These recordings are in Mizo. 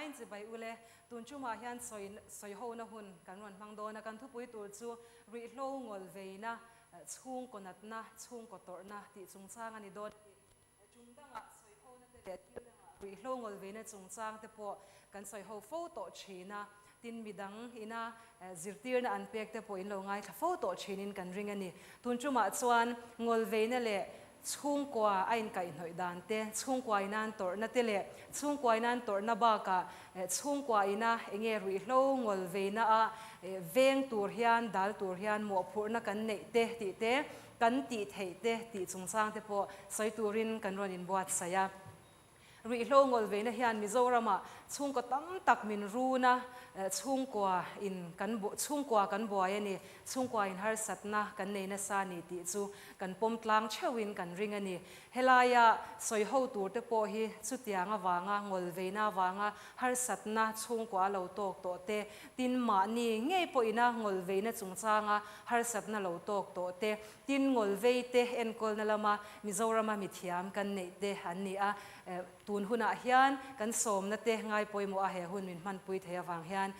vaiin chibai ule tun tumah hian sawi sawi hona hun kan rawn hmang dawn a, kan thupui tur chu ruihhlo ngawl veina chhungkaw natna chhungkaw tawrhna tih chungchang a ni dawn a ni. Tum dangah sawi hona te leh thil dangah ruihhlo ngawl veina chungchang te pawh kan sawi ho fo tawh thin a, tin midang ina zirtirna an pek te pawh in lo ngaithla fo tawh thinin kan ring a ni. Tun tumah chuan ngawl veina leh Chhungkua a inkaihhnawih dan te, chhungkua inan tawrhna te leh chhungkua inan tawrhna bakah chhungkua ina enge ruihhlo ngawl veina a veng tur hian dal tur hian mawhphurhna kan neih te tih te, kan tih theih te tih chungchang te pawh sawi turin kan rawn inbuatsaih a. Ruihhlo ngawl veina hian Mizoramah chhungkaw tam tak min run a, chhungkua in kan chhungkua kan buai a ni, chhungkua in harsatna kan nei nasa a ni tih chu kan pawm tlang theuhin kan ring a ni. Helaia sawi ho tur te pawh hi chutiang avanga ngawl veina avanga harsatna chhungkua a lo tawk tawh te, tin mahni ngei pawhina ngawl veina chungchanga harsatna lo tawk tawh te, Tin, Ngawlvei te enkawlna lama Mizorama mithiam kan neih te an ni a, tun hunah hian kan sawmna te ngai pawimawh a he hun min hmanpui thei avang hian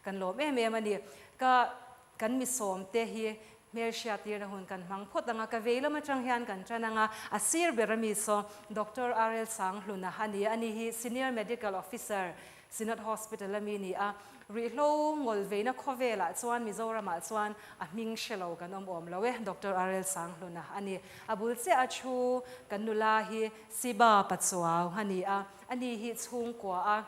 kan lawm em em a ni. Ka kan mi sawm te hi hmelhriattirna hun kan hmang phawt ang a, ka vei lam atang hian kan tan ang a, a sir ber ami saw Doctor RL Sanghluna a ni a, ani hi Senior Medical Officer Synod Hospital ami ni a, ruihhlo ngawlveina khawvelah chuan Mizoramah chuan a hming hre lo kan awm awm lo e, Doctor RL Sanghluna a ni. A bul chiah a thu kan nula hi Siba Pachuau a ni a, ani hi chhungkua a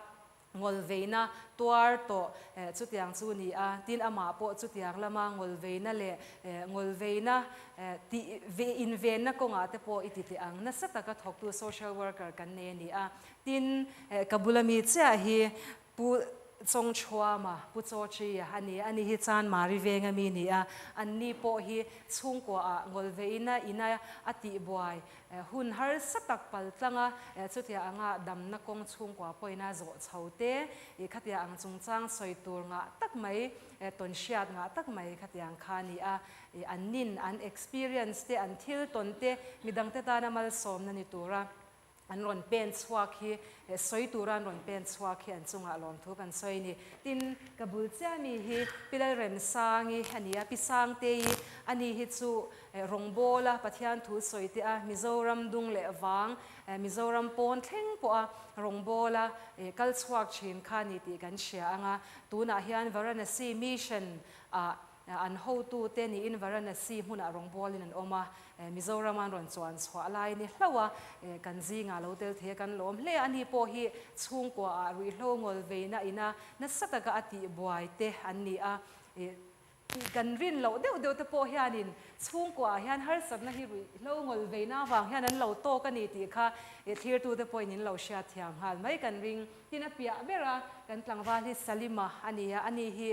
ngawlveina tuar tawh chutiang chu ni a, tin amah pawh chutiang lama ngawlveina leh ngawlveina tih invenna kawngah te pawh i ti teh ang nasa taka thawktu social worker kan nei a ni a. Tin, ka bula mi chiah hi Pu Chawngchhuama, Pu Chawchia a ni. Ani hi Chanmari venga mi ni a, anni pawh hi chhungkuaah ngawlveina ina a tihbuai hun harsa tak pal tlanga chutia anga damna kawng chhungkua pawhin a zawh chho te, khatia ang chungchang sawi tur ngah tak mai, tawn hriat ngah tak mai khatiang kha a ni a. Annin an experience te, an thil tawn te midangte tana malsawmna ni tura An rawn pen chhuak hi, sawi tura an rawn pen chhuak hi an chungah lawmthu kan sawi a ni. Tin, ka bul chiah mi hi Pi Lalremsangi a ni a, Pi Sangtei a ni hi chu rawngbawla Pathian thu sawi te a, Mizoram dung leh vang, Mizoram pawn thleng pawha rawngbawla kal chhuak thin kha a ni tih kan hria ang a. Tunah hian Varanasi Mission ah An hotute niin Varanasi hmunah rawngbawlin an awm a, Mizorama an rawn chuan chhuah lai ni hlauh a, kan zingah lo tel thei a kan lawm hle a, ani pawh hi chhungkuaah ruihhlo ngawl veina ina nasa taka a tihbuai te an ni a, kan rin loh deuh deuh te pawh hianin chhungkuaah hian harsatna hi ruihhlo ngawl veina avang hian an lo tawk a ni tih kha thlirtute pawhin in lo hriatthiam nghal mai kan ring. Tin a piah ber a, kan tlangval hi Salima a ni a, ani hi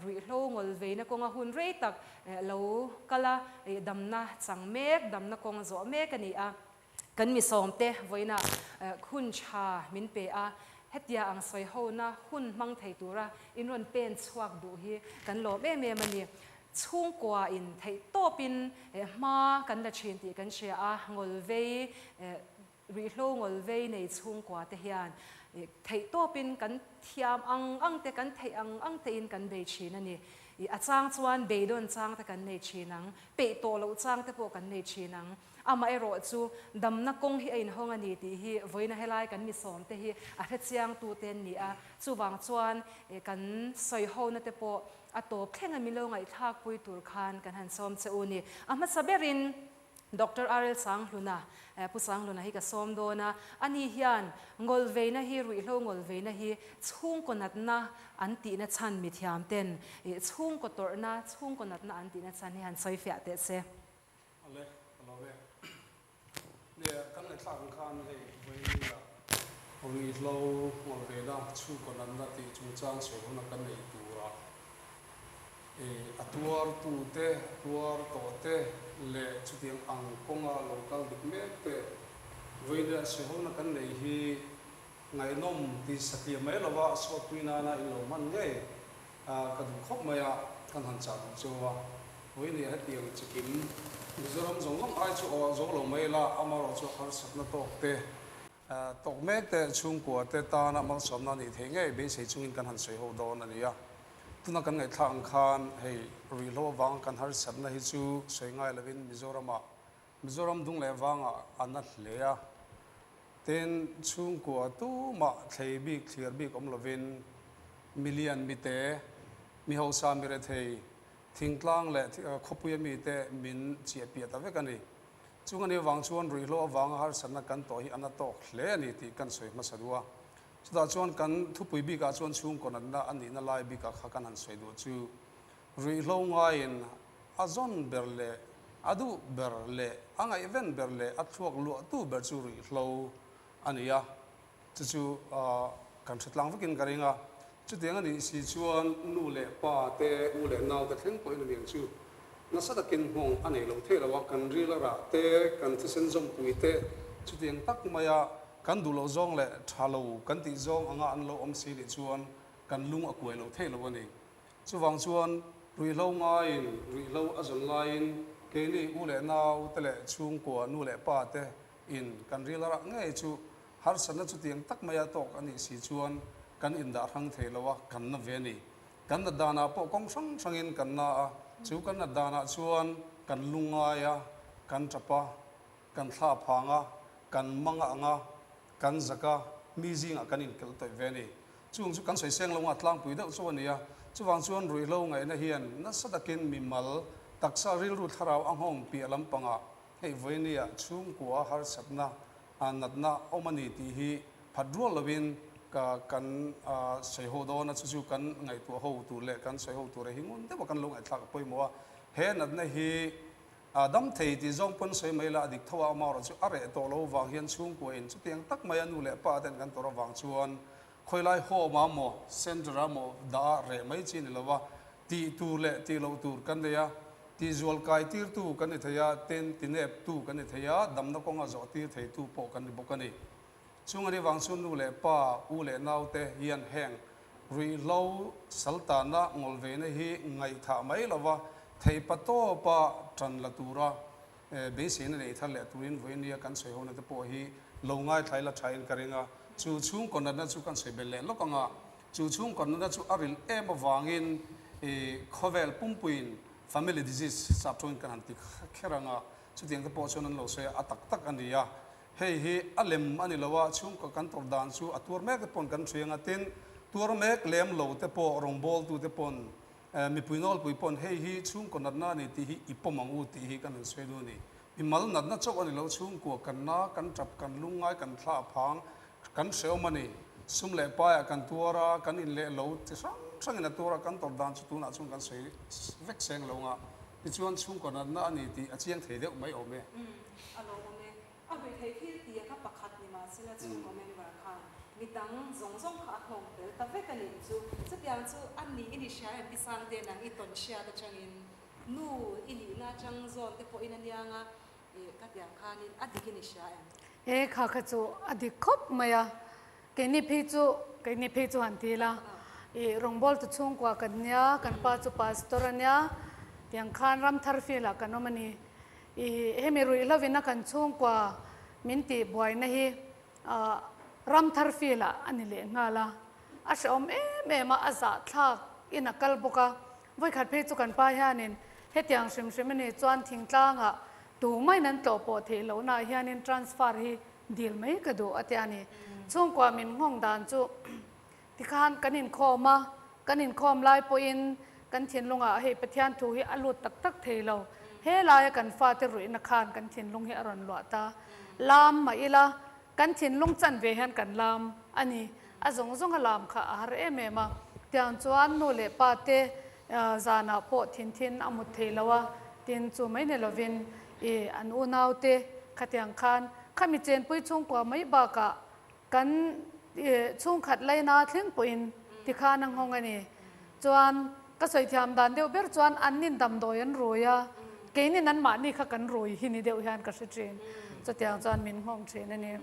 ruihhlo ngawl veina kawnga hun rei tak lo kal a, damna chang mek, damna kawng zawh mek a ni a. Kan mi sawmte vawiinah hun tha min pe a, hetia ang sawi hona hun hmang thei tura in rawn pen chhuak duh hi kan lawm em em a ni. Chhungkua in theih tawpin hma kan la thin tih kan hria a, ngawl vei Ruihhlo ngawl vei nei chhungkua te hian theih tawpin kan thiam ang ang te, kan theih ang ang tein kan bei thin a ni. A chang chuan beidawn chang te kan nei thin ang, peih tawh loh chang te pawh kan nei thin ang. Amaherawh chu damna kawng hi a inhawng a ni tih hi vawiina helai kan mi sawm te hi a hrechiang tu te an ni a. Chuvang chuan kan sawihona te pawh a tawp thleng a min lo ngaihthlakpui tur khan kan han sawm che u ni. A hmasa berin. Doctor RL Sanghluna, Pu Sanghluna hi ka sawm dawn a, ani hian ngawlveina hi, ruihhlo ngawlveina hi chhungkaw natna an tihna chhan mithiam ten chhungkaw tawrhna, chhungkaw natna an tihna chhan hi han sawi fiah teh se. Ale, ka lo ve. Nia, kan ngaihthlak ang khan hei vawinia ruihhlo ngawlveina chhungkaw natna tih chungchang sawi huna kan neih turah A tuartute, a tuar tawhte leh chutiang ang kawnga lo kal dik mek te vawiin sehona kan neih hi ngaihnawm ti satliah mai lova sawtpui nana in lo hman ngei ka duh khawp mai a, kan han chah duh cheu a. Vawiin hetiang chikim Mizoram zawng zawng ai chu aw zo lo mai la, amaherawhchu harsatna tawk te. Tawk mek te chhungkua te tana malsawmna nih theih ngei beisei chungin kan han sawi ho dawn a ni a. Tuna kan ngaihthlak ang khan hei ruihhlo avanga kan harsatna hi chu sawi ngai lovin Mizoramah Mizoram dung leh vangah a na hle a. Tin, chhungkua tumah thlei bik thlir bik awm lovin milian mite, mi hausa mi rethei, thingtlang leh khawpuia mite min chiahpiah ta vek a ni. Chung a nih avang chuan ruihhlo avanga harsatna kan tawh hi a na tawk hle a ni tih kan sawi hmasa duh a. Chutah chuan kan thupui bikah chuan chhungkaw natna a nihna lai bikah kha kan han sawi duh chu ruihhlo ngaiin a zawn ber leh a duh ber leh a ngaihven ber leh a thluak luahtu ber chu ruihhlo a ni a. Chu chu kan hre tlang vekin ka ring a. Chutiang a nih si chuan nu leh pa te, u leh nau te thleng pawhin a niang chu nasa takin nghawng a nei lo thei lo a, kan ril a rah te, kan thisen zawmpui te chutiang tak maia kan duh loh zawng leh tha lo kan tih zawng anga an lo awm si nih chuan kan lung a kuai lo thei lo a ni. Chuvang chuan ruihhlo ngaiin, ruihhlo a zawn laiin keini u leh nau te leh chhungkua nu leh pa te in kan ril a rah ngei chu Harsatna chutiang tak maia tawk a nih si chuan kan indah hrang thei lo a, kan na ve a ni. Kan nat danah pawh kawng hrang hrangin kan na a, chu kan nat danah chuan kan lungngai a, kan tap a, kan thla phang a, kan mang a ang a, kan zak a, mi zingah kan inkelh tawih ve a ni. Chung chu kan sawi seng lo nga tlangpui deuh chu a ni a, chuvang chuan ruihhlo ngaihna hian nasa takin mimal taksa rilru thlarau a nghawng piah lampangah Hei vawinia chhungkua harsatna natna awm a ni tih hi phat rual lovin ka kan sawi ho dawn a, chu chu kan ngaihtuah ho tur leh kan sawi ho tur hi ngun deuha kan lo ngaihthlak a pawimawh a. He natna hi dam thei tih zawng pawn sawi mai la a dik tho a, amaherawh chu a reh tawh lo vang hian chhungkua in chutiang tak maia nu leh pa ten kan tawrh avang chuan khawilai home ah maw center ah maw dah a reh mai chi ni lo a, Tih tur leh tih loh tur kan nei a, tihzual kai tirtu kan ni thei a, ten tineptu kan ni thei a, damna kawnga zawh tir theitu pawh kan ni bawk a ni. Chung a nih vang chuan nu leh pa, u leh naute hian heng ruihhlo saltana ngawlveina hi ngaihthah mai lova theipa tawpa tan la tura beiseina neih thar leh turin vawinia kan sawi hona te pawh hi lo ngaithla ila thain ka ring a, chu chhungkaw natna chu kan sawi belh leh lawk ang a. Chu chhungkaw natna chu a rilh em avangin i khawvel pumpuiin family disease sap tawngin kan han ti kher ang a, chutiang te pawh chuan an lo sawi a, a tak tak a ni a. Hei hi a lem a ni lo a, chhungkaw kan tawrh dan chu a tuar mek te pawn kan hriang a, tin tuar mek lem lo te pawh rawngbawltu te pawn mipui nawlpui pawn hei hi chhungkaw natna a ni tih hi i pawm ang u tih hi kan han sawi duh a ni. Mimal natna chauh a ni lo, chhungkua kan na, kan tap, kan lungngai, kan thla a phang, Kan hreawm a ni. Sum leh paiah kan tuar a, kan in leh lo ti hrang hrangin a tuar a, kan tawrh dan chu tunah chuan kan sawi vek seng lo nga. Tichuan chhungkaw natna a ni tih a chiang thei deuh mai awm e. Umm, a lawmawm e. A hruih theih thil tih a kha pakhat ni mahsela chhungkaw member khan midang zawng zawng kha a nghawng tel ta vek a nih chu. Chutiang chu a nih i ni hria em pi Sangte nang i tawn hriat atangin nu i nihna atang zawn te pawhin a niang a, Ih, ka tiang khanin a dik in i hria em? He kha kha chu a dik khawp mai a, keini phei chu, keini phei chu han ti ila, ih rawngbawltu chhungkua kan nia, kan pa chu pastor a nia, tiang khan ramthar field ah kan awm a ni. Ih, hemi ruih hlovin a kan chhungkua min tih buaina hi ah ramthar field ah a ni leh nghal a, a hrehawm em em a, a zahthlak in a kal bawk a, Vawikhat phei chu kan pa hianin hetiang hrim hrim a nih chuan thingtlangah tumaiin an tlawh pawh theih lohnaah hianin transfer hi dil mai ka duh a ti a ni. Chhungkua min nghawng dan chu tikhan kan inkhawm a, kan inkhawm lai pawhin kan thinlungah hei Pathian thu hi a lut tak tak thei lo. He laia kan fate ruihna khan kan thinlung hi a rawn luah ta. Lam mah ila Kan thinlung chan ve hian kan lam a ni. A zawng zawng a lam kha a har em em a. Tiang chuan nu leh pa te zanah pawh thin thin a mut thei lo a, tin chu mai ni lovin i an unau te khatiang khan khami chenpui chhungkua mai bakah kan chhungkhat laina thleng pawhin tikhan a nghawng a ni. Chuan ka sawi thiam dan deuh ber chuan an nin damdawi an rui a, keinin an mahni kha kan rui hi ni deuh hian ka hre thin. Chutiang chuan min nghawng thin a ni.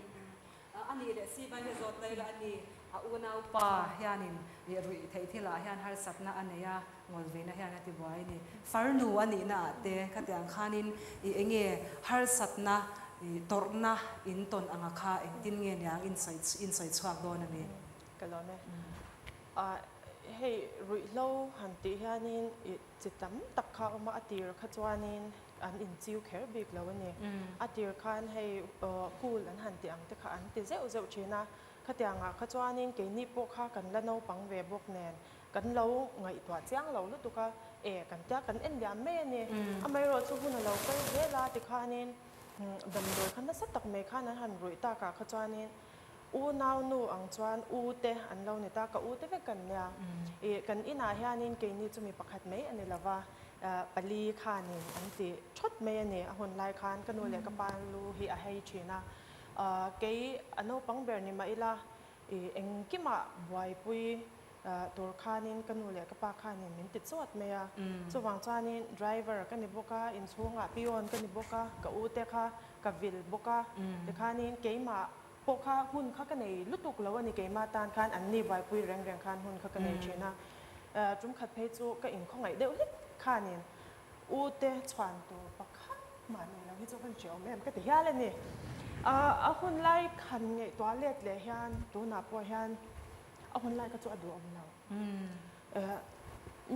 A nih leh si vai hi zawt mai la a ni. A unaupa hianin ruih theih thilah hian harsatna a nei a, ngawlveina hian a ti buai a ni. Farnu a nihna ah te khatiang khanin i enge harsatna. Tawrhna in tawn anga kha engtin nge niang in sawi in sawi chhuak dawn a mi? Ka lawm e. Ah hei ruihhlo han tih hianin i chi tam tak kha a awm a, a tir kha chuanin an inchiu kher bik lo a ni. A tir khan hei cool an han tih ang te kha an ti zeuh zeuh thin a, khatiangah kha chuanin keini pawh kha kan la naupang ve bawk nen Kan lo ngaihtuah chiang lo lutuk a, e kan tia kan en liam mai a ni. Amaherawhchu hun a lo kal zel a tikhanin damdawi kha nasa tak mai khan an han ruih takah kha chuanin u nau nu ang chuan u te an lo ni ta, ka u te vek kan nia. Ih kan inah hianin keini chu mi pakhat mai a ni lova, pali khanin an ti thawt mai a ni. A hun lai khan ka nu leh ka pa lu hi a hei thin a, kei a naupang ber ni mah ila ih engkimah buaipui Tur khanin ka nu leh ka pa khanin min ti chawt mai a, chuvang chuanin driver ka ni bawk a, inchhungah peon ka ni bawk a, ka u te kha ka vil bawk a, tikhanin keimah pawh kha hun kha ka nei lutuk lo a ni, keimah tan khan an ni buaipui reng reng khan hun kha ka nei thin a, tum khat phei chu ka inkhawngaih deuh hlek khanin u te chhuan tur pakhat mah nei lo hi chu kan hre awm em ka ti hial a ni. A hun lai khan ngaihtuah let leh hian tunah pawh hian A hun lai kha chu a duhawm lo.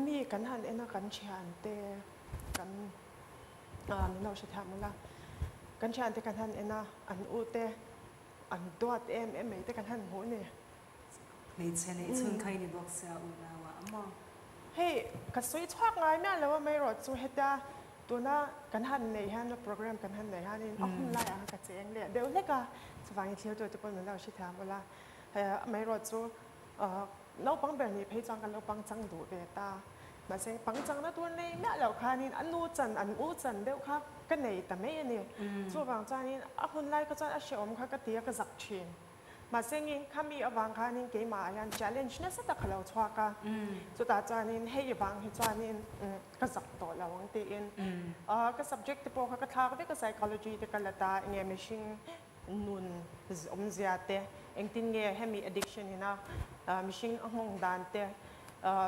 Mi kan han en a, kan thiante kan min lo hre thiam ula, kan thiante kan han en a, an u te an duat em em mai te kan han hmuh ni. Hmeichhe neih chhun kha i ni bawk sia u naua a maw? Hei ka sawi chhuak ngai miah lo a mai erawh chu hetia tuna kan han neih hian program kan han neih hianin a hun laiah khan ka cheng leh deuh hlek a, chuvangin thiltu te pawh min lo hre thiam ula. Amaherawh chu naupang ber nih phei chuan kan lo pangchang duh ve ta. Mahse pangchangna tur nei miah loh khanin a nu chan, an u chan deuh kha ka nei ta mai a ni. Chuvang chuanin a hun lai kha chuan a hrehawm kha ka ti a, ka zak thin. Mahse ngin khami avang khanin keimah ah hian challenge nasa tak a lo chhuak a. Chutah chuanin hei vang hi chuanin ka zak tawh lo ang tiin ka subject te pawh kha ka thlak vek a, psychology te ka la ta, enge mihring nun awmzia te, engtin nge hemi addiction ina mihring a nghawng dan te,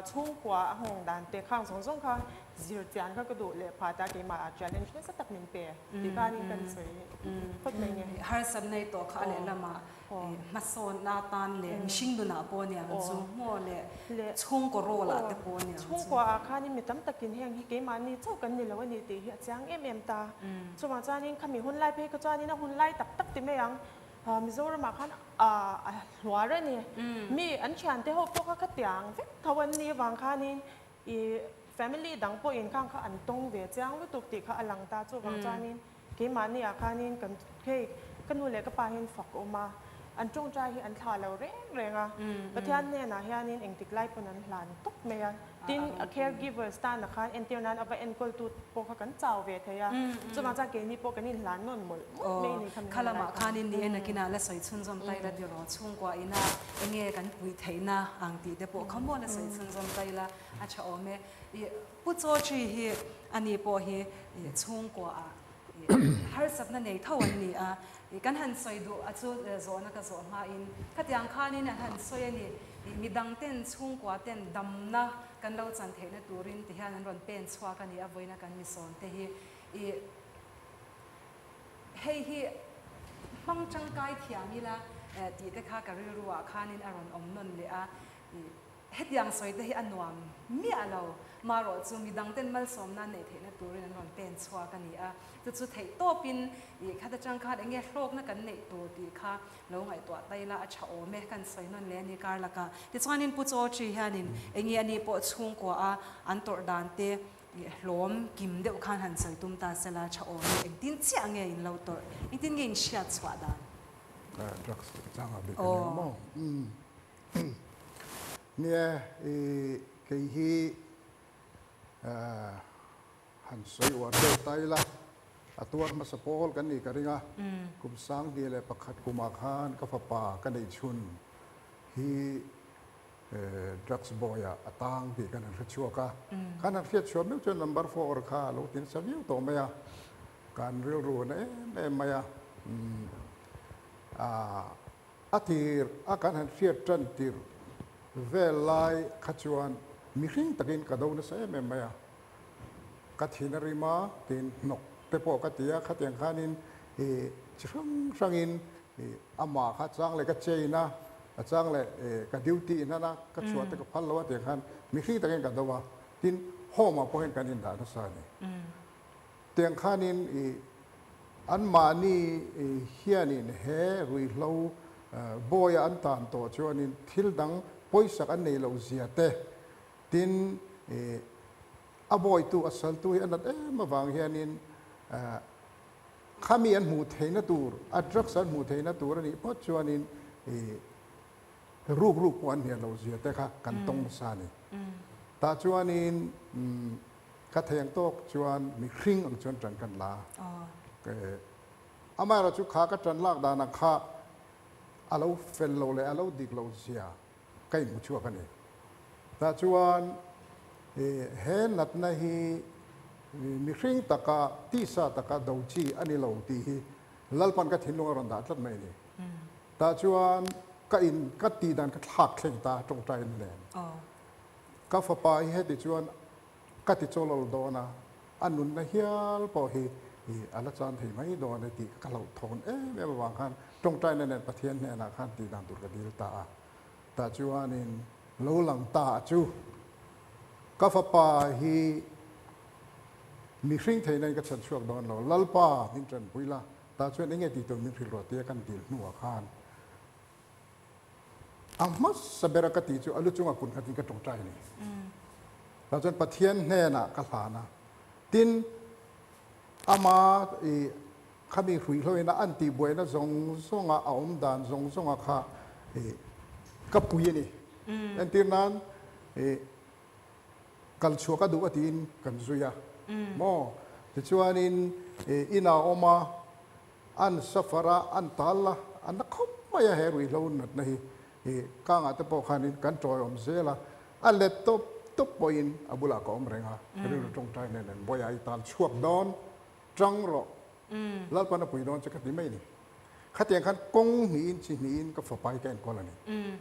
chhungkua a nghawng dan te khang zawng zawng kha zir chian kha ka duh leh phat a, keimah ah challenge nasa tak min pe tih khanin kan sawi phawt mai nge. Harsatna i tawh kha a lehlamah hmasawnna atan leh mihring nunah pawh aniang chu maw leh chhungkaw role ah te pawh aniang chu. Chhungkua ah khanin mi tam takin heng hi keimahni chauh kan ni lo a ni tih hi a chiang em em ta. Chuvang chuanin khami hun lai phei kha chuanin a hun lai tak tak ti mai ang. Mizoramah khan a hluar a ni. Mi an thiante ho pawh kha khatiang vek tho an nih avang khanin i family dang pawhin khang kha an tawng ve chiang lutuk tih kha a lang ta. Chuvang chuanin Keimahni ah khanin kan hei ka nu leh ka pa hian fak a awm a, an tawngtai hi an thlah lo reng reng a, Pathian hnenah hianin engtik lai pawn an hlan tawp mai a, tin a care givers tanah khan entir nan a va enkawltu pawh kha kan chau ve thei a, chuvang chuan keini pawh kan inhlan nawn mawlh mawlh mai a ni kha min Kha lamah khanin ni e nakinah la sawi chhunzawm ta ila tiraw chhungkua ina enge kan pui theihna ang tih te pawh kha maw la sawi chhunzawm ta ila a tha awm e. I Pu Chaw-Chi hi ani pawh hi chhungkua ah harsatna nei tho an ni a, kan han sawi duh a chu zawhna ka zawh hmain khatiang khanin an han sawi a ni, midang ten chhungkua ten damna kan lo chan theihna turin ti hian an rawn pen chhuak a ni a, vawiina kan misawn te hi i hei hi hmang tangkai thiam ila tih te kha ka rilru ah khanin a rawn awm nawn leh a. Hetiang sawi te hi a nuam miah lo. Marawh chu midang ten malsawmna an neih theihna turin an rawn pen chhuak a ni a. Chu chu theih tawpin ih khat atang khan enge hlawkna kan neih tur tih kha lo ngaihtuah ta ila a tha awm e kan sawi nawn leh a ni kar lakah. Tichuanin Pu Chaw-Chi hianin enge a ni pawh chhungkua a an tawrh dan te ih hlawm kim deuh khan han sawi tum ta sela tha awm e. Engtin chiah nge in lo tawrh? Engtin nge in hriat chhuah dan? Drugs changah bik a ni ang maw? Nia, i kei hi han sawi uar deuh ta ila, a tuar hmasa pawl kan nih ka ring a, kum 2001 kumah khan ka fapa ka neih chhun hi drugs boy ah a tang tih kan han hre chhuak a, khan han hriat chhuah meuh chuan number four kha a lo ti nasa viau tawh mai a, kan rilru na em em mai a, A tir a kan han hriat tan tir vel lai kha chuan mihring takin ka do nasa em em mai a, ka thin a rim a, tin hnawk te pawh ka ti a, khatiang khanin i Chi hrang hrangin amah kha chang leh ka chain a, a chang leh ka duty hnan a, ka chhuah te ka phal lo a tiang khan mihring takin ka do a, tin home ah pawh hian kan indah nasa a ni. Tiang khanin anmahni hianin he ruihhlo bawi a an tan tawh chuanin thil dang pawisak an nei loh zia te, tin a bawitu a saltu hi a nat em avang hianin Khami an hmuh theihna tur, a drugs an hmuh theihna tur a nih phawt chuanin ih ruk ruk pawh an hnial loh zia te kha kan tawng nasa a ni. Tah chuanin ka thei ang tawk chuan mihring ang chuan ṭan kan la a. Amaherawhchu kha ka ṭan lak danah kha a lo fel lo leh a lo dik loh zia ka inhmu chhuak a ni. Tah chuan he natna hi mihring taka, tisa taka do chi a ni lo tih hi Lalpan ka thinlung a rawn dah tlat mai a ni. Tah chuan ka in ka tih dan ka thlak thleng ta tawngtai na nen. Ka fapa hi heti chuan ka ti chawlawl dawn a, a nunna hial pawh hi a la chan thei mai dawn e tih ka hlauhthawn em em avang khan tawngtaina nen Pathian hnenah khan tih dan tur ka dil ta a. Tah chuanin lo lang ta a chu ka fapa hi mihring theihna in ka chhan chhuak dawn lo, Lalpa min tanpui la, tah chuan enge tih tur min hrilh rawh tia kan dil hnuah khan A hmasa bera ka tih chu a lu chungah kut nghatin ka tawngtai a ni. Tah chuan Pathian hnenah ka hlan a. Tin, ama i khami hruihhloin a an tihbuaina zawng zawnga a awm dan zawng zawnga kha i ka pui a ni. Entir nan i kal chhuah ka duh a tiin kan zui a maw? Tichuanin i inah a awm a. An suffer a, an tal a, a na khawp mai a he ruihhlo natna hi. I kangah te pawh khanin kan tawiawm zel a, a let tawp tawp pawhin a bulah ka awm reng a, rilru tawngtai nen nen Bawiha i tal chhuak dawn, tang rawh, Lalpan a pui dawn che ka ti mai a ni. Khatiang khan kawng hnihin chi hnihin ka fapa hi ka enkawl a ni.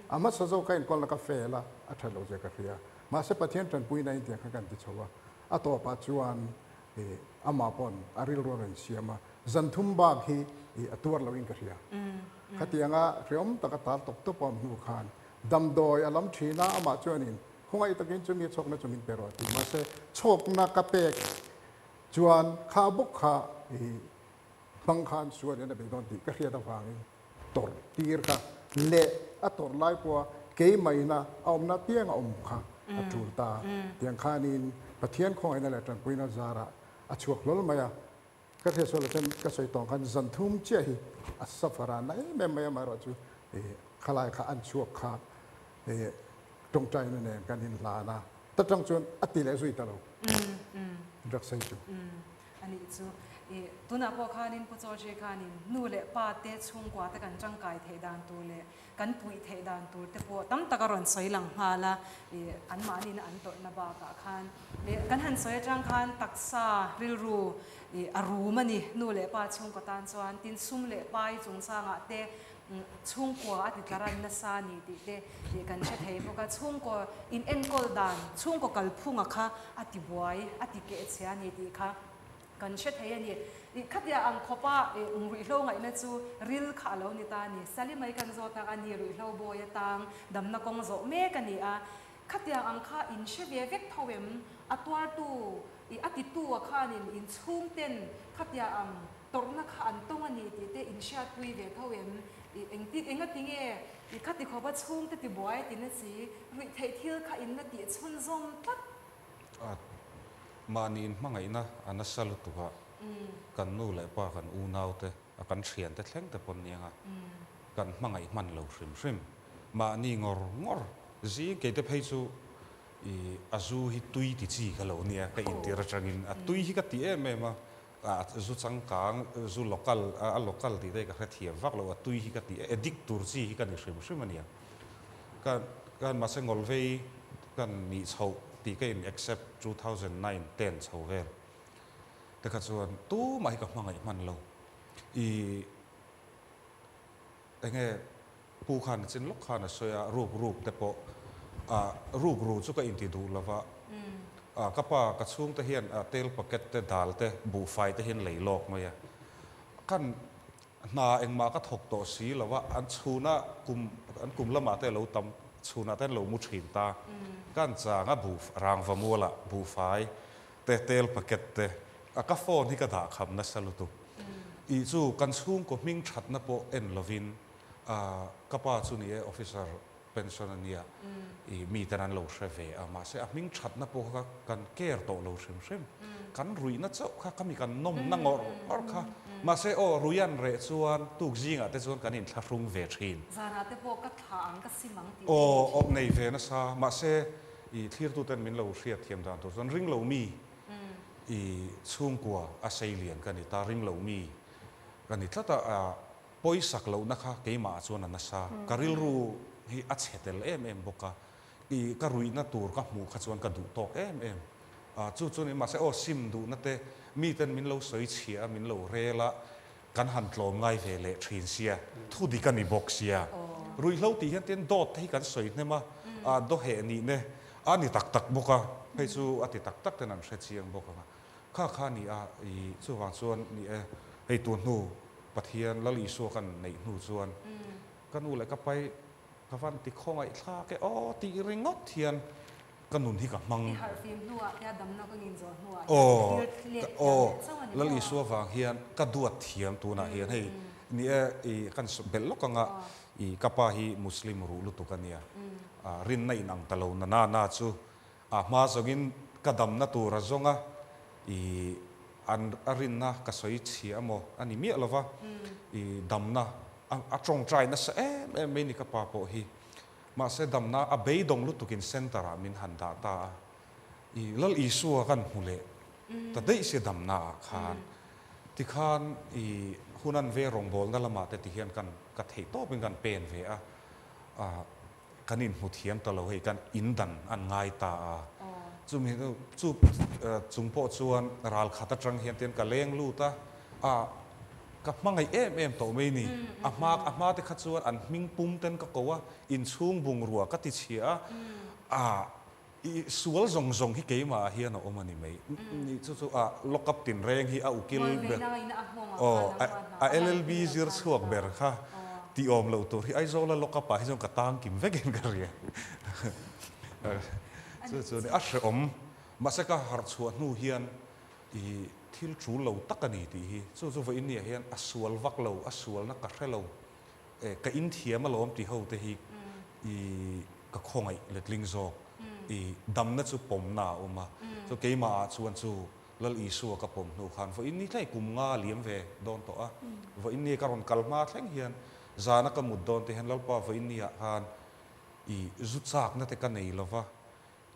A hmasa zawk ka enkawlna ka fail a, a that lo zia ka hria. Mahse Pathian tanpuina in tiang khan kan ti chho a, a tawpah chuan amah pawn a rilru a rawn siam a, Zan thum bak hi i a tuar loin ka hria. Khatianga hreawm taka tar tawp tawp a awm hnu khan damdawi a lam thin a, amah chuanin khawngaih takin chumi a chhawkna chu min pe rawh a ti. Mahse, chhawkna ka pek chuan kha bawk kha i hmang khan sualin a bei dawn tih ka hriat avangin tawrh tir kha leh a tawrh lai pawha keimahina a awmna apiang a awm kha a tul ta. Tiang khanin Pathian khawngaihna leh tanpuina zarah a chhuak hlawl mai a. Ka hriat sual ah chuan ka sawi tawng khan zan thum chiah hi a suffer a na em em mai amaherawh chu khalai kha an chhuak kha tawngtaina nen kan inhlan a ta tang chuan a ti leh zui ta lo rak sei chu. A nih chu tunah pawh khanin Pu Chaw khanin nu leh pa te chhungkua te kan tangkai theih dan tur leh Kan puih theih dan tur te pawh tam tak a rawn sawi lang nghal a, ih anmahniin an tawrhna bakah khan leh kan han sawi atang khan taksa rilru ih a rum a ni. Nu leh pa chhungkaw tan chuan tin sum leh pai chungchangah te chhungkua a ti tlaran nasa a ni tih te ih kan hre thei bawk a. Chhungkaw in enkawl dan, chhungkaw kalphunga kha a ti buai, a ti kehchhia a ni tih kha. Kan hre thei a ni. I khatia ang khawpa i ruihhlo ngaihna chu ril kha a lo ni ta a ni. Salimai kan zawt a, a ni ruihhlo bawi atang damna kawng zawh mek a ni a. Khatiang ang kha in hre ve vek tho em? A tuartu i a titu a khanin in chhungten khatia ang tawrhna kha an tawng a ni tih te in hriatpui ve tho em? I engti engati nge i khati khawpa chhungte tibuai a ti na si? Ruihtheih thil kha in la tih chhunzawm tlat. A mahni inhmangaihna a nasa lutuk a, kan nu leh pa, kan unaute, a kan thiante thleng te pawn niang a, kan hmangaih hman lo hrim hrim. Mahni ngawr ngawr zing keite phei chu i a zu hi tui ti chi ka lo nia, ka intir atangin a tui hi ka ti em em a, a zu changkang, zu local, a local tih te hi ka hrethiam vak lo, a tui hi ka ti, addict tur chi hi ka ni hrim hrim a nia. Ka kan mahse ngawlvei kan nih chhoh tih ka in accept 2009 ten chho vel te kha chuan tumah hi ka hmangaih hman lo. I enge pu khan a chin lawk khan a sawi a ruk ruk te pawh ah ruk ru chu ka inti duh lova ah ka pa ka chhungte hian ah tel packet te dal te buhfai te hian lei lawk mai a kan. Hna engmah ka thawk tawh si lo a, an chhuna kum an kum lamah te lo tam chhunah te an lo mu thin ta. Ka an chang a buh rangva mualah buhfai te tel packet te a ka phone hi ka dah kham nasa lutuk. Ih chu kan chhungkaw hming thatna pawh en lovin ka pa chu ni e officer pension a nia i mi ten an lo hre ve a mahse a hming thatna pawh kha kan care tawh lo hrim hrim kan ruihna chauh kha khami kan nawmna ngawr ngawr kha mahse aw rui an reh chuan tuk zingah te chuan kan inthlahrung ve thin. Zanah te pawh ka thlah ang ka sim ang tih te Aw awp nei ve nasa mahse i thlirtu ten min lo hriat thiam dan tur chuan ring lo mi i chhungkua a sei lian ka ni ta ring lo mi ka ni tlat a Pawisak lohna kha keimah ah chuan a nasa. Ka rilru hi a chhe tel em em bawk a, i ka ruihna tur ka hmuh kha chuan ka duh tawk em em. A chu chu ni mahse aw sim duhna te miten min lo sawi chhia a, min lo rel a, kan han tlawm ngai ve leh thin sia, thu dik a ni bawk sia. Ruihhlo tih hian tin dawt te hi kan sawi hnem a, a dawheh nih ne a ni tak tak bawk a, hei chu a ti tak tak ten an hre chiang bawk ang a. Kha kha ni a, i chuvang chuan ni e, hei tun hnu Pathian Lal Isua kan neih hnu chuan ka nu leh ka pai ka van ti khawngaih thlak e aw tih ringawt hian ka nun hi ka hmang. I harhfim hnuah tia damna ka ngin zawh hnuah hian thlir let thiam leh chauh a ni maw? Lal Isua vang hian ka duat thiam tunah hian hei ni e i kan belh lawk anga i ka pa hi Muslim ruh lutuk a nia rinna in ang ta lo na na na chu A hma zawngin ka damna tur a zawng a, i an a rinna ka sawi chhia emaw a ni miah lova, i damna a tawngtai nasa em em mai ni ka pa pawh hi. Mahse damna a beidawng lutukin center ah min han dah ta a, i Lal Isua kan hmu leh ta daih sia damna ah khan. Tikhan i hun an ve rawngbawlna lamah te tihian kan ka theih tawpin kan pen ve a, Kan inhmu thiam ta lo hei, kan indan an ngai ta a. Chumi chu chung pawh chuan ral khat atang hian tian ka leng lut a, a ka hmangaih em em tawh mai ni. A hma a hma te kha chuan an hming pum ten ka ko a, inchhung bungrua ka ti chhia a, a I sual zawng zawng hi keimah ah hian a awm a ni mai. Ni chu chu a lock up tinreng hi a ukil ber aw a LLB zir chhuak ber kha tih awm loh tur hi Aizawl a lock up ah hi chuan ka tang kim vek in ka hria. Chu chu a hrehawm mahse ka harh chhuah hnu hian i thil tul lo tak a ni tih hi chu chu vawiin ni ah hian a sual vak lo a sualna ka hre lo. Ka inthiam alawm ti ho te hi i ka khawngaih letling zawk i damna chu pawmna a awm a, chu keimah ah chuan chu Lal Isua ka pawm hnu khan vawiin ni thleng kum nga liam ve dawn tawh a, vawiin ni ka rawn kal hma thleng hian zana ka mut dawn te hian Lalpa vawiin ni ah khan i zu chakna te ka nei lova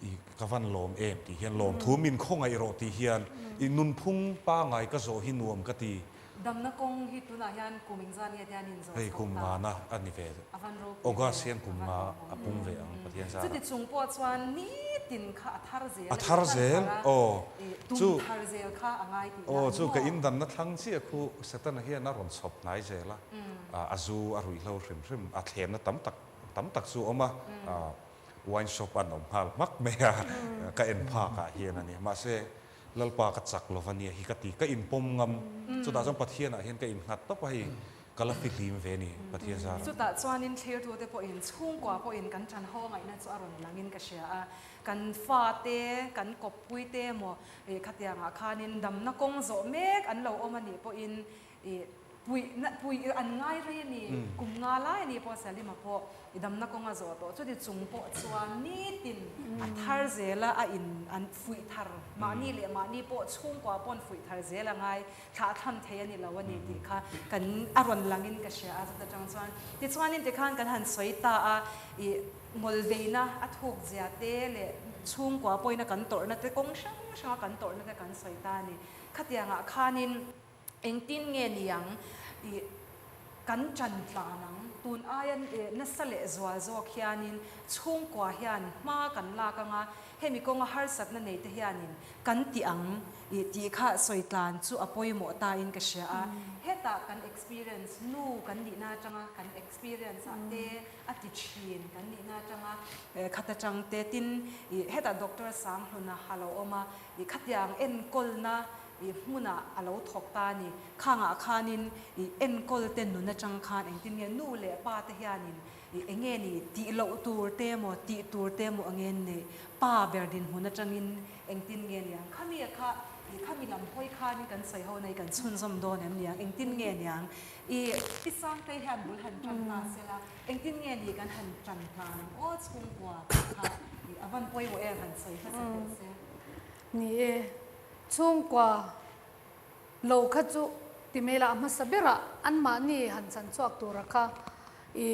I ka van lawm em tih hian lawmthu min khawngaih rawh tih hian i nunphung pangai ka zawh hi nuam ka ti. Damna kawng hi tunah hian kum engzat nge tian in zawh Hei chho kum ta? ngana a ni ve. A van ropui ve. August hian kum A van nga lawmawm a ve. pum ve ang Pathian zarah. Chuti chung pawh chuan nitin kha a thar zel A a, thar in hman zel thar a, aw. i tum Chu thar zel kha a ngai tihna Aw a ni chu ka maw? indanna thlang chiah khu Setana hian a rawn chhawp hnai zel a, a zu a ruihhlo hrim hrim a thlemna tam tak tam tak chu a awm a, Wine shop an awm nghal hmak mai a, ka en phak ah hian a ni. Mahse, Lalpa ka chak lo va nia hi ka ti, ka inpawm ngam. Chutah chuan Pathian ah hian ka innghat tawp a, hei ka la fihlim ve ni Pathian zarah. Chutah chuanin thlirtute pawhin chhungkua pawhin kan ṭan ho ngaihna chu a rawn langin ka hria a. Kan fate, kan kawppuite emaw khatiangah khanin damna kawng zawh mek an lo awm a nih pawhin I puih na puih an ngai rei a ni. Kum nga lai a ni pawh Salima pawh i damna kawng a zawh tawh. Chuti chung pawh chuan nitin a thar zel a, a in an fuih thar. Mahni leh mahni pawh chhungkua paw'n fuih thar zel a ngai thlah tham thei a ni lo a ni tih kha kan a rawn langin ka hria a chuta tang chuan. Tichuanin tikhan kan han sawi ta a, i ngawlveina a thuk zia te leh chhungkua pawhin a kan tawrhna te kawng hrang hranga kan tawrhna te kan sawi ta a ni. Khatiangah khanin. Engtin nge niang i kan ṭan tlan ang? Tun aia nasa leh zual zawk hianin chhungkua hian hma kan lak anga hemi kawnga harsatna nei te hianin kan ti ang i tih kha sawi tlan chu a pawimawh ta in ka hria a. Hetah kan experience nu kan nihna atanga kan experience ah te a ti thin kan nihna atanga khat atang te tin i hetah Doctor Sanghluna a lo awm a i khatiang enkawlna. I hmunah a lo thawk ta a ni. Khangah khanin i enkawl te nun atang khan engtin nge nu leh pa te hianin i enge ni tih loh tur te emaw tih tur te emaw ange neih pa ber dinhmun atangin engtin nge niang khami a kha i khami lam hawi khanin kan sawi ho na i kan chhunzawm dawn em niang engtin nge niang i i Sangtei hian bul han tan ta sela engtin nge ni kan han tan hlan ang aw chhungkua kha i a van pawimawh em han sawi hmasa teh se. Ni e, chhungkua lo kha chu ti mai lah hmasa berah anmahni han chan chhuak tura kha i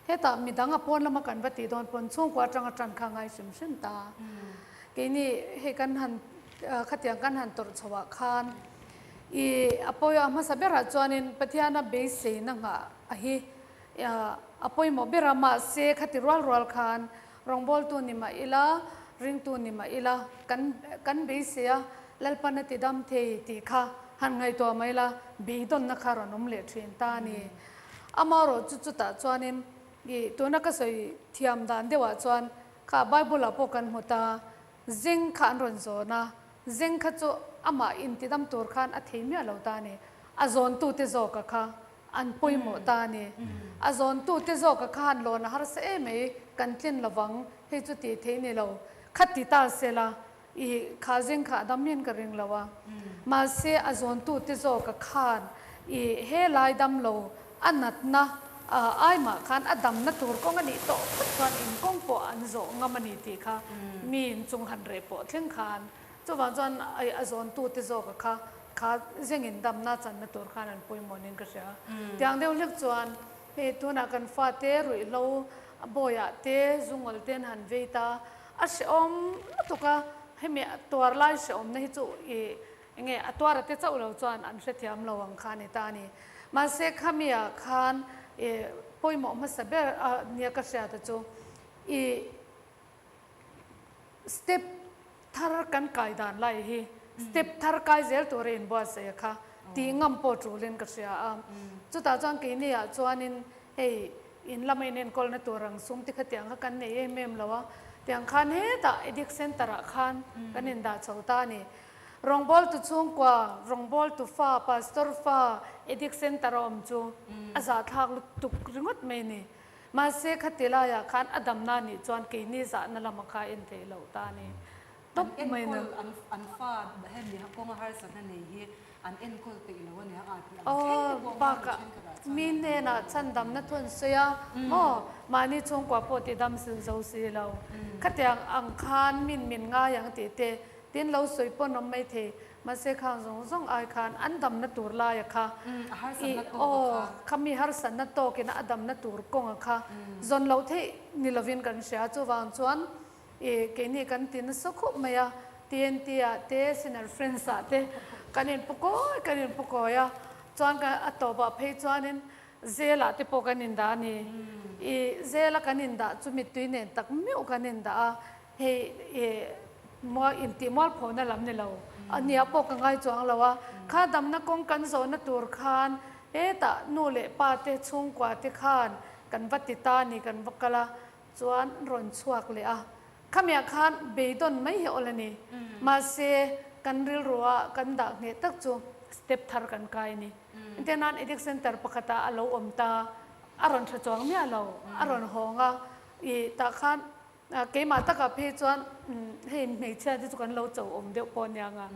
hetah midang a pawn lama kan va tih dawn pawn chhungkua atanga tan kha ngai hrim hrim ta. Keini hei kan han khatiang kan han tawrh chhoh ah khan i a pawia hmasa berah chuanin Pathiana beiseina nghah a hi a pawimawh ber a, mahse khati rual rual khan Rawngbawltu ni mah ila, ringtu ni mah ila, kan kan beisei a, Lalpan a ti dam thei tih kha han ngaihtuah mai la, beidawnna kha rawn awm leh thin ta a ni. Amaherawh chu chutah chuanin i tuna ka sawi thiam dan deuhah chuan kha Bible-ah pawh kan hmu ta, zeng kha an rawn zawn a, zeng kha chu amah intidam tur khan a thei miah lo ta a ni. A zawntute zawka kha An pawimawh ta a ni. A zawntute zawka khan lawn a harsa em mai, kan tlin lovang, hei chu tih theih ni lo. Kha ti ta sela, i kha zing kha a dam hian ka ring lo a. Mahse a zawntute zawka khan i he lai dam lo a natna aimah khan a damna tur kawng a nih tawh phawt chuan in kawng pawh an zawh ngam a ni tih kha mi inchung han reh pawh thleng khan Chuvang chuan a zawntute zawka kha kha zengin damna channa tur khan an pawimawh niin ka hria. Tiang deuh hlek chuan hei tunah kan fate ruihhlo bawiah te zungawl te an han vei ta a hrehawm lutuk a, hemi tuar lai hrehawmna hi chu i enge a tuara te chauh lo chuan an hrethiam lo ang kha a ni ta a ni. Mahse khamiah khan i pawimawh hmasa ber a nia ka hriata chu i Step thar kan kai dan lai hi step thar kai zel tur a inbuatsaih a kha tih ngam pawh tulin ka hria a. Chutah chuan keini ah chuanin hei in lama in enkawlna tur ang sum te kha tiang kha kan nei em em lo a, tiang khan hetah addict center ah khan kan indah chho ta a ni. Rawngbawltu chhungkua, rawngbawltu fa, pastor fa addict center a awm chu a zahthlak lutuk ringawt mai a ni. Mahse khati laiah khan a damna nih chuan keini zahna lama kha en theih loh ta a ni tawp mai na. An enkawl an fa hemi kawnga harsatna nei hi an enkawl peih lo a nia a tih ang thleng te pawh Aw bakah mi hnenah chhandamna thu an sawi a maw mahni chhungkua pawh ti dam sil zo si lo khatiang ang khan min min ngai ang tih te tin lo sawi pawn awm mai thei Mahse khang zawng zawng ai khan an damna tur laia kha i aw kha mi harsatna tawkina a damna tur kawnga kha zawn loh theih ni lovin kan hria. Chuvang chuan i keini kan ti nasa khawp mai a, TNT ah te Sinner Friends ah te kan inpu kawi kan inpu kawi a, chuan ka a tawpah phei chuanin Zelah te pawh kan indah a ni. I zela kan indah chu mittui nen tak meuh kan indah a, Hei i mual intih mual phawhna lam ni lo a nia pawh ka ngai chuang lo a, kha damna kawng kan zawhna tur khan hetah nu leh pa te chhungkua te khan kan va ti ta ni kan va kal a chuan rawn chhuak leh a, khamiah khan beidawn mai hi awl a ni. Mahse kan rilrua kan dah ngheh tak chu step thar kan kai a ni. Engtiang nan addict center pakhatah a lo awm ta a rawn tha chuang miah lo a rawn hawng a i tah khan Keimah takah phei chuan hei hmeichhia te chu kan lo cho awm deuh pawh ania nga.